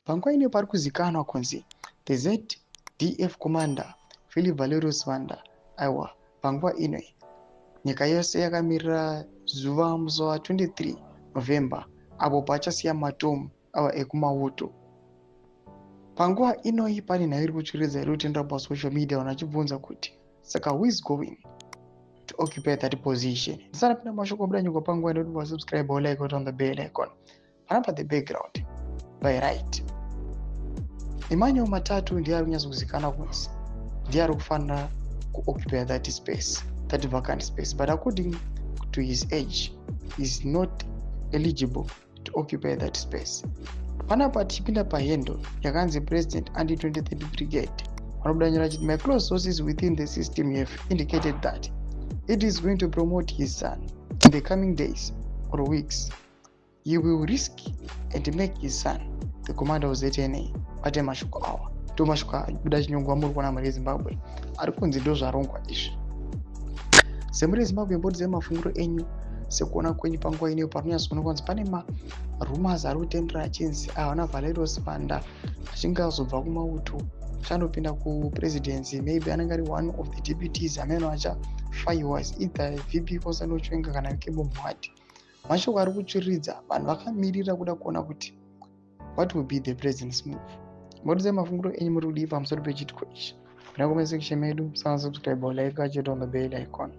Panguva ino pari kuzikanwa kunzi the ZDF commander Philip Valerio Sibanda, aiwa, panguva ino nyika yose yakamirira zuva musi wa23 November apo paachasiya matomu ava ekumauto. Panguva inoyi pane nhau iri kutsviridza iri kutendera pasocial media, vanhu vachibvunza kuti saka who is going to occupy that position? Ndisati mashoko abuda nyika panguva ino, kuti wasubscribe or like on the bell icon panapa, the background by right. Emmanuel Matatu ndiye ari kunyatsokuzikanwa kunzi ndiye ari kufanira kuoccupy that space, that vacant space, but according to his age is not eligible to occupy that space. Panapa tichipinda pahandle yakanzi President Anti 2030 Brigade, vanobuda nyora achiti, "My close sources within the system have indicated that it is going to promote his son in the coming days or weeks. He will risk and make his son the commander of ZNA." Bate mashoko awa, ndo mashoko abuda chinyongwa muri kuona mhuri yeZimbabwe, ari kunzi ndo zvarongwa izvi. Semhuri yeZimbabwe, mbotidzai mafungiro enyu sekuona kwenyu panguva ino parinonyatsoonekwa kunzi pane marumours ari kutendera achinzi ahana Valerio Sibanda achinge azobva kumauto achandopinda kupresidency, maybe anenge ari one of the deputies amene achafayiwa, either VP Constantino Chiwenga kana Kembo Mohadi. Mashoko ari kutsviridza, vanhu vakamirira kuda kuona kuti what will be the president's move. Mbotidzai mafungiro enyu, muri kudii pamusoro pechiitiko ichi? Pinda comment section medu, musana subscribe, like, achete on the bell icon.